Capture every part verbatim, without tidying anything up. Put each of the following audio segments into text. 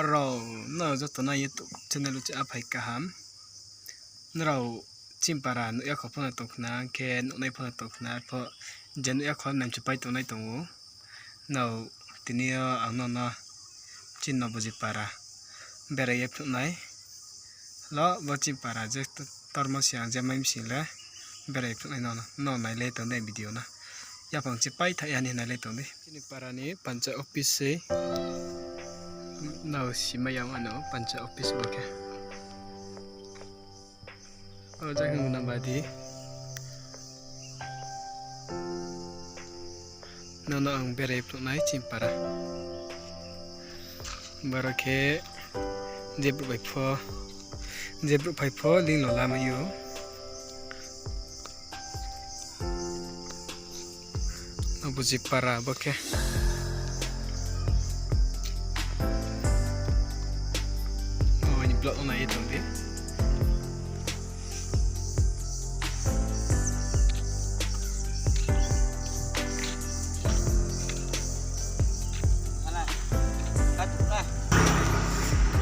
Rao, nrao joto no YouTube channel wo cha phai kaham. Nrao chini para nuh ya kho pho no tong khna, khe nuhnai pho no tong khna, pho je nuh ya kho nai mchupai tongnai tong ou. Nrao tini yo ang no no chini Nobuji para berai ye phnuh nai. Lo bo chini para je tormo si ang je mai msing le berai phnuh nai no no nai le tong dei video no. Yaphang chi pai tha ya ni nai le tong dei. Chini para ni panchayat office se. Nrao si mai ya ano panchayat office bo khe. O jaga nang ba di. Nono ang berai phnuh nai chini para. Boro khe je brouh bai pho, je brouh phai pho link lo lamai ou. Nobuji para bo khe. O, aini vlog no nai ye tong di.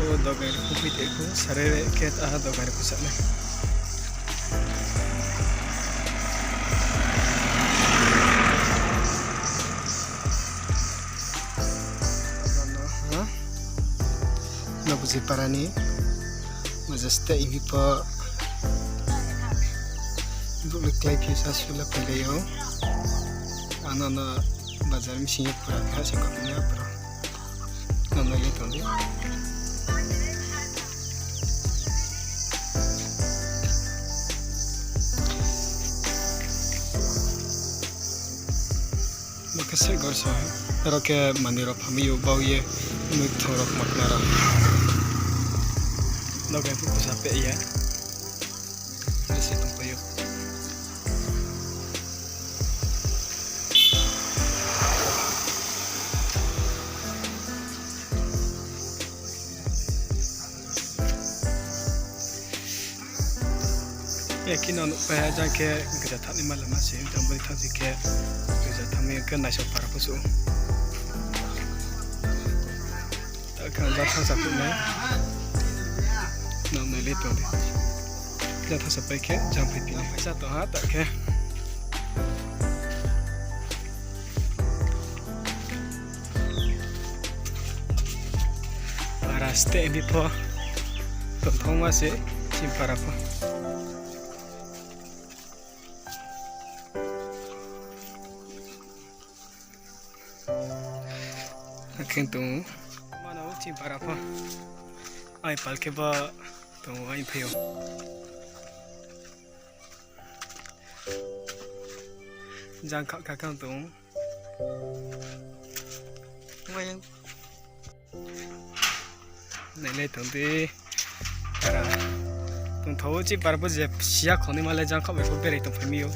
O, dogai rao pho phi tei pho, sare khe, aha, dogai rao pho sa nai. Nobuji para ni, maja steh hing pho, brouh le klái phi sa su le phailai ou. Ano no bazar bsing yo pura kha se kau phi na pura. Ano le tong di. Bo khe se gor sa, aro khe manoi rao phamai ou bau ye, mui thong rao makna rao. Dogai phuh kusa peh ye. Bisi tongpai ou. Ekhe no nuhpai ha, jang khe gja thanngnaima lama se, jang bai thanng si khe gja thanngmai khe naisao para pho suh ou. Ta khe ang jang thanngsa phnuh nai. Nang nai le tong di. Jang thanngsa pai khe jang phaiphi nai. Phaisa tong ha ta khe. Para steh hing pho tongthoma se, chini para pho. Akhe tong ou. Mano chini para pho. Ai pal khe ba tong ou, ai phai ou. Jang kha kha kha tong ou. Nailai tong di. Para tongthao, chini para bo je siya khongnai ma le jang khaoh bai pho berai tongphai mi ou.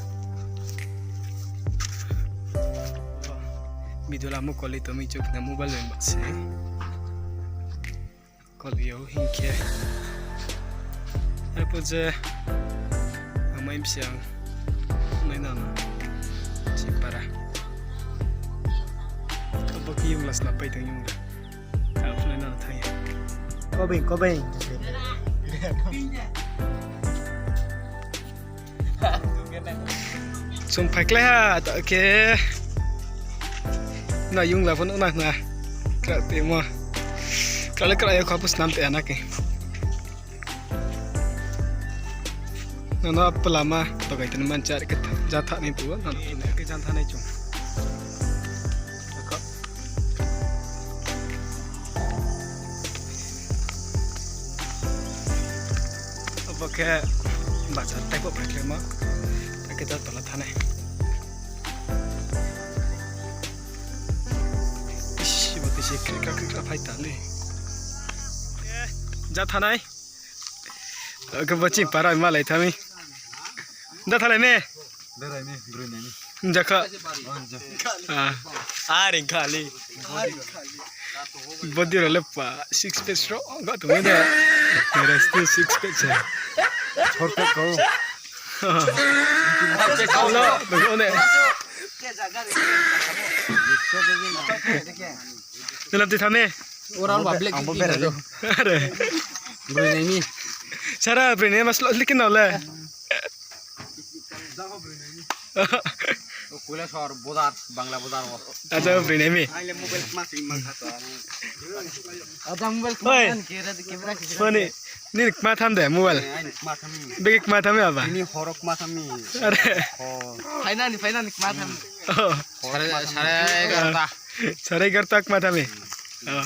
Video lamo koli tong mi chouh khna mobile bai ba se. Koli ou hing khe. Arphuh je ang mai bsi ang nai nang no chini para. Abo khe yungla sna pai tong yungla. Ang phunai nang thang ya. Kobeng, kobeng. Chung phaikhlai ha, ta khe. Na yungla pho nuh na khna. Kra temo. Kra le kra ya kha pus nam te ana khe. Nono pulama, tokai tini manchar khe jatha nai tu, nono khe jatha nai chung. Abo khe bazar tei bo phaikhlaimo. Akhe ta tola thanai. Ish, bo tei se khrikra khrikra phai ta le. Ja thanai. Akhe bo chini para malai thami. Ja thalai me. Berai ni, broi nai ni. Jakha. Oh, ja. Ah. Aring khali. Body rao le pa six pack rao ga tong de. Rest six pack sa. Four pack ko. Lo, bego ne. Dalam ti thame. Ora ang ba black ang bo berai do. Are. Brunei ni. Sara Brunei mas lo likin no le. Kula sor bodar, Bangla bodar wo. Acha Brunei mi. Aile mobile kma sing mang kha to. Acha mobile kma. Oi. Kan kira di camera kira. Phone ni, ni kma tham de mobile. Ai ni kma tham. Begi kma tham ya ba. Ini horok kma tham ni. Are. Oh. Phaina ni, phaina ni kma tham. Oh. Sare, sare egarota. Sare egarota kma thami. Oh.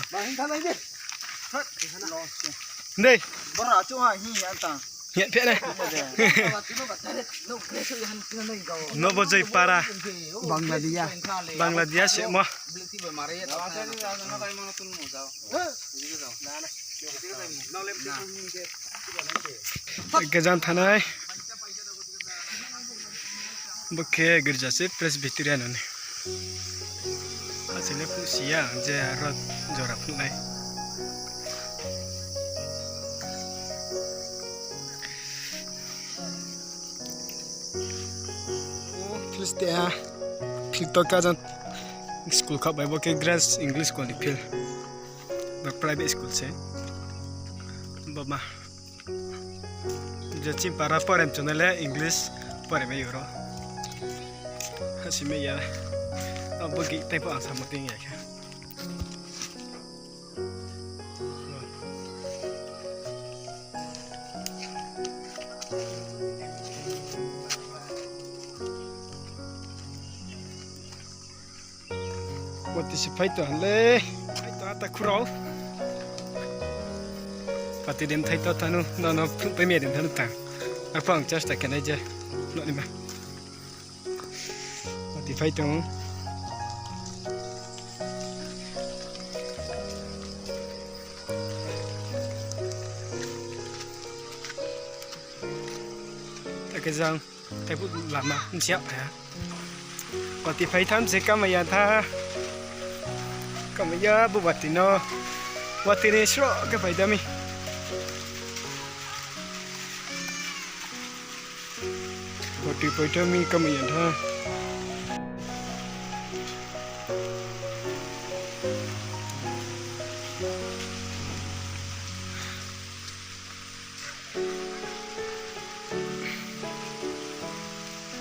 Dei. Bora chu ha hi anta. Hi phe ne. No bo jai para. Bangladesh. Bangladesh se mo. Gajang thanai. Bo khe girja se Presbyterian ni. Asile phuh si ya, je aro jora phuh nai. O, field te ha. Field to kajang school kha bai bo khe Grace English School ni field. Bo private school se. Bo ma. Je chini para porem chunai le English porem mai oro. Hasi mai ya. Abo gate tei pho ang samo ting ya khe. Watoi se phai tong ha le. Phai tong ha takhu rao. Watoi dem thai to thanu, no, no, phung pai mi dem thanu tang. Arphuh ang chas ta khe nai je. No ni ma. Watoi phai tong. Ta khe jang. Tei phuh lama bsi ya phai ha. Watoi phai tham se kamai ya tha. Kamai ya bo watoi no. Watoi ni sroh khe phai da mi. Watoi phai tham mi kamai ya tha.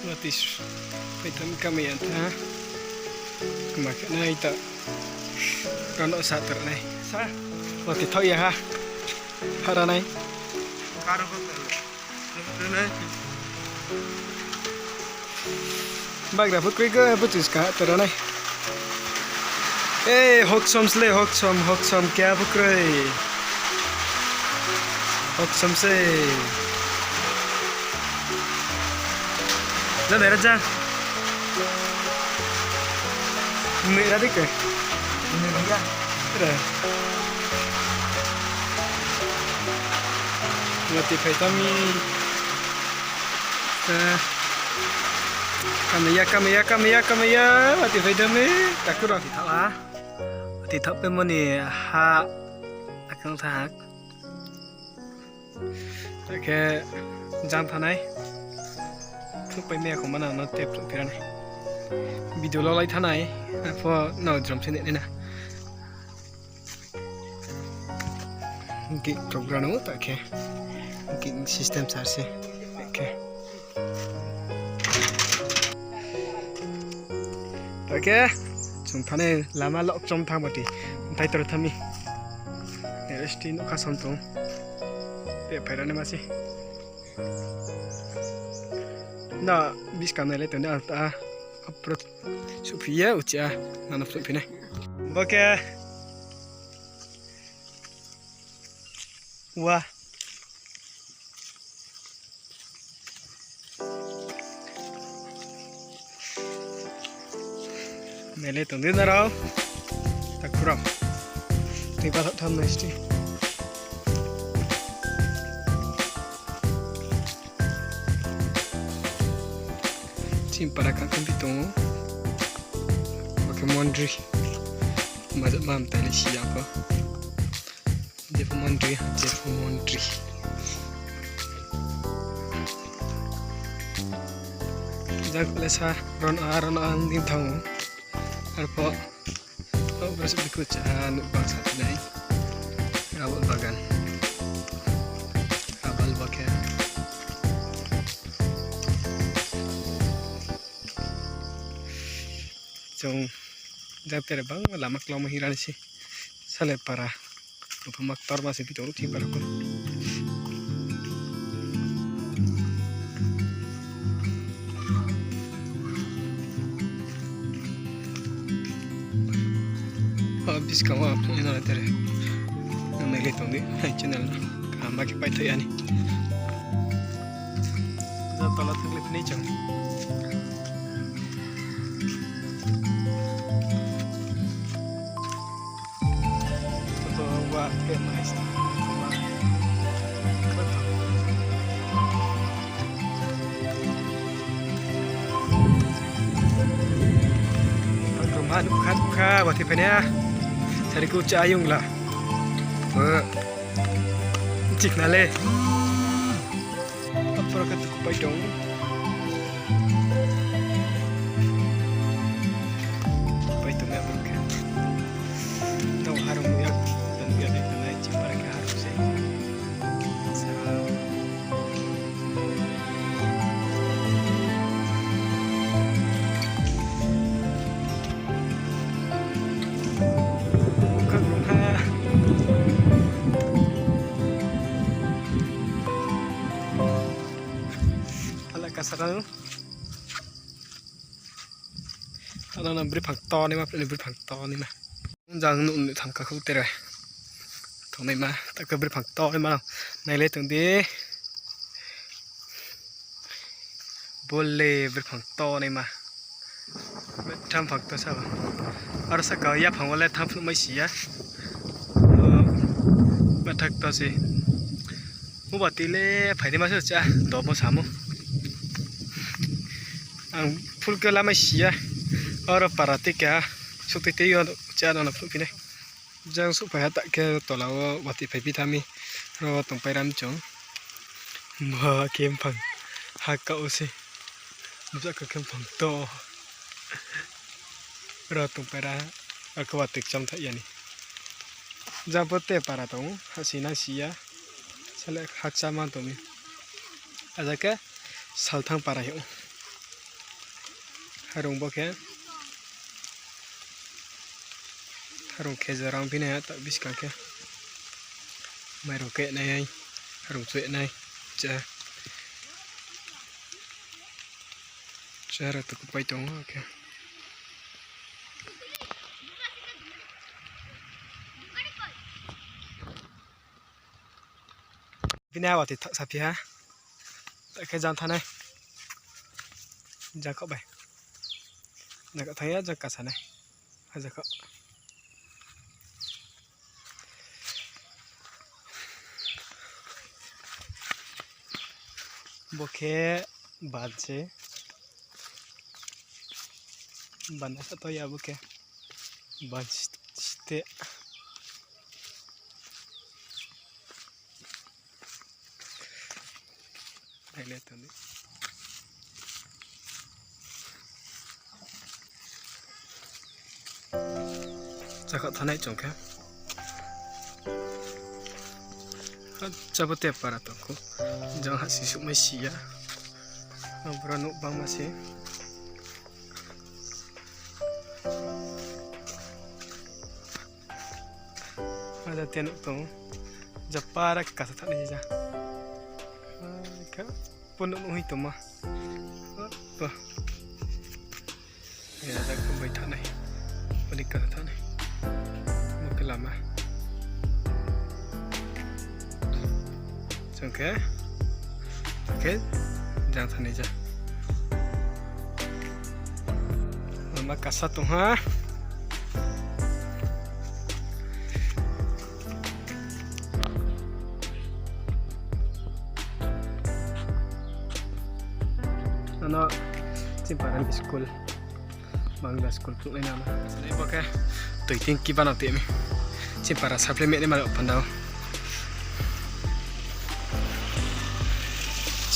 Watoi phai tham kamai ya tha. Kma khe nai ta. Rano sa ter nai. Sa. Watoi thaoh ya ha. Hara nai. Bagra phukroi khe bo chis kaha tera nai. Ei, hoksom sle, hoksom, hoksom, kya phukroi. Hoksom se. Ja, dera ja. Mera dike. Mera. Watoi phai tami. Kamai ya, kamai ya, kamai ya, kamai ya. Watoi phai tami. Takhu rao. Watoi thaoh ha. Watoi thaoh pe mo ni ha. Akang tha ha. Akhe jang thanai. Phruh pai mi ya kho ma nang no te phruh phi ra nai. Video lo lai thanai. Arpho no jrom se nai na. Gate program no ta khe. Gate system sar se. Khe. Ta khe, chung thanai lama lok chom thang bati. Thai tor thami. Resti nokha som tong. Te phaira ne masi. Na, bis kam nai le tong de ang ta. Apro suphi ye uchi a. Nano suphi nai. Bo khe. Wa. Mele tong di nrao. Takhu rao. Tei bathak tham nai sti. Chini para kha khampi tongo. Bo khe mondri. Majak mam tali si ya pho. Jepho mondri, jepho mondri. Jak le sa ron a, ron a ang ding thango. Arpho Oh, berasa bikhu cha, nuh bangsa nai. Rabal bagan. Rabal bagan. Chung jang tere bang lama klamo hing rani se. Sale para. Apa mak tor ma se pitong ruh thing para ko. O, buskang wo ino tere. Nang nailai tong di, hai channel no. Kaham ma khe paithai ani. Jang tola thanglai phinai chung. Toto wa khe mai. Pakruma nukha nukha wa thi phainai. Sari ku cha ayung la. Chikna le. Apor khe tukupai tong. Tukupai tong ya bang khe. Tau harung ya, dan ya de nai chipara khe harung se. Sa. Ala kasarang. Ano na bri phang to ni ma, bri phang to ni ma. Jang nuh nuh tham ka khu tere. Thong nai ma, ta ka bri phang to ni ma. Nai le tong di. Bole bri phang to ni ma. Metham phang to sa ba. Aro saka ya phang wale tham phnuh mai si ya. Methak to se. Mu ba tile phai di ma se cha, do bo samo. Ang phul khe lamai si ya. Oro para tei keha, suk tei tei yo cha no no phnuh phi nai. Jang suk phai ha ta khe tola wo watoi phai phi tha mi. Ro tongpai ram chung. Bo khe mphang ha ka o se. Bsa ka khe mphang to. Ro tongpai ra. Aro khe watoi kcham tha ya ni. Jang bo te para tong, ha si na si ya. Sale hakcha ma tong mi. Aja khe salthang para hi ou. Harung bo khe. Harung khe jora ong phi nai ha ta buskang khe. Mairung khe nai, harung chue nai. Cha. Chara tukupai tong o khe. Bini awa tei thak saphi ha. Ta khe jang thanai. Jang kho bai. Jang kho thang ya, jang kasa nai. Aja kho. Bo khe ban se. Ban asa to ya bo khe. Ban site. Naile tong di. Chakha thanai chung khe. Chabo te para tong khu. Jang ha si sukmai si ya. Abro nuh bangma se. Ada te nuh tong. Japara kasa thanai ja. Kha pono nuh hoi tongma. Apa. Ya, ada khe bai thanai. Poni kasa thanai. Mo khe lama. Chung khe, khe, jang thanai ja. Lama kasa tong ha. Ano, chini para ni school. Bangla school phnuh nai nama. Nai bo khe tui tin kiba no temi. Chini para supply me nai ma panda.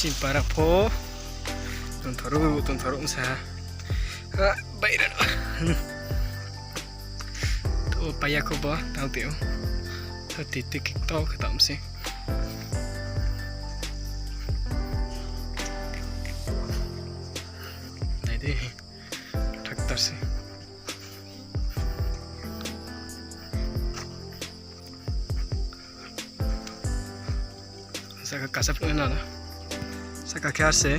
Chini para pho. Tongthoru, tongthoru sa. Ha, baira. O, pai ya kho bo, tang ti o. Thirty ticket to khe tam se. Nai di, tractor se. Saka kasa phuh na na. Saka khe ar se.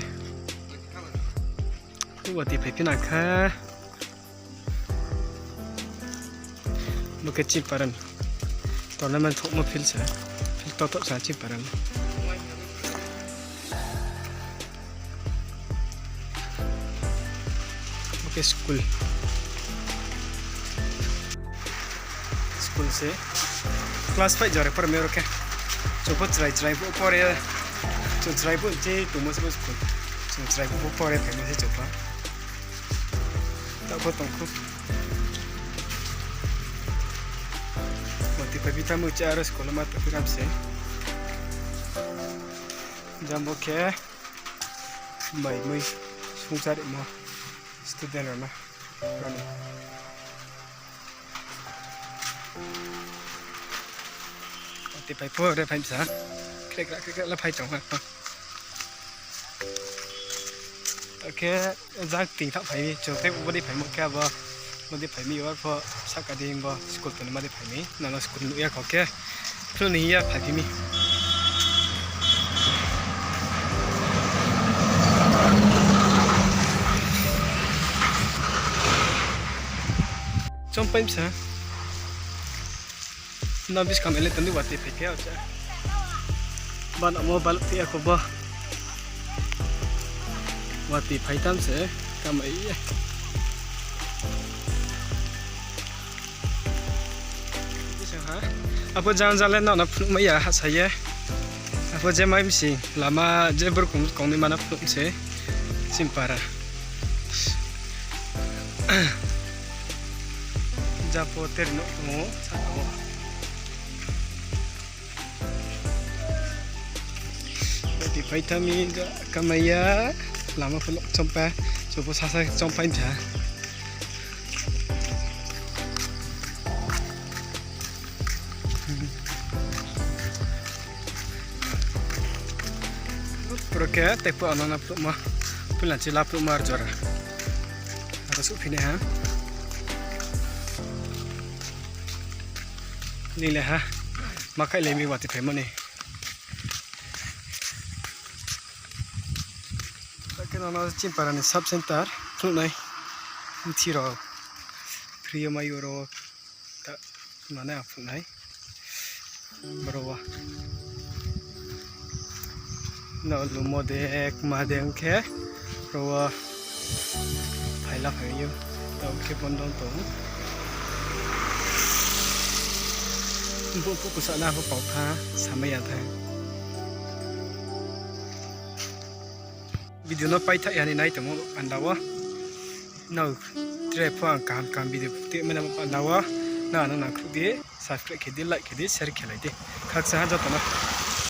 Watoi phaiphi na kha. Bo khe Chimpara ni tournament thouhmo field se. Field totoh sa Chimpara ni. Bo khe school. School se. Class five jora pore mi oro khe. Chung pho chrai chrai pho pore. Chung chrai pho je tongmo se bo school. Chung chrai pho pore phaimo se chung pho. Taoh pho tong kho. Watoi phaiphi tamo cha aro school ma tongphi ram se. Jang bo khe mai mui sungcharimo student rao no. Watoi phai pho re phai bsa. Krekra krekra le phai tong ha. Akhe jang ting thaoh phai mi, chung tei bo dei phaimo khe abo, bo dei phai mi, abo pho sahka dei bo school tongnaima dei phai mi, nono school nuh ya kho khe, phnuh ni hing ya phaiphi mi. Chompai bsa. No buskang ele tong di watoi phai khe o cha. Ban amo baluh phi ya kho bo. Watoi phai tam se, kamai ye. Abo jang jang le nono phnuhmai ya hahsa ye. Abo je mai bsing lama je brouh kong, kongnaima no phnuh se. Chimpara. Jang pho teri nouh tong ou, saka wo. Watoi phai tha mi, kamai ya, lama pho nouh chompa, chung pho sasa chompai bsa. Boro khe tei pho ano no phnuhma, phuila chi la phnuhma ar jora. Aro suhphi nai ha. Nini le ha, ma khaih le mi watoi phaimo ni. Takhe nono Chimpara ni sub center phnuh nai. Mthi rao free yo mai yo ro. Ta mane ang phnuh nai. Boro wo. No lumo de, kma de ong khe, boro wo phaila phai ou. Taoh khe bondo tong ou. Bo phuh kusa na pho pau tha, samai ya tha. Video no paithaih ya ni nai tongmo panda wo. Nrao tre pho ang kaham kaham video tui mai namo panda wo. Nrao ano nangkhruh di, subscribe khe di, like khe di, share khe lai di. Khakchang ha joto no.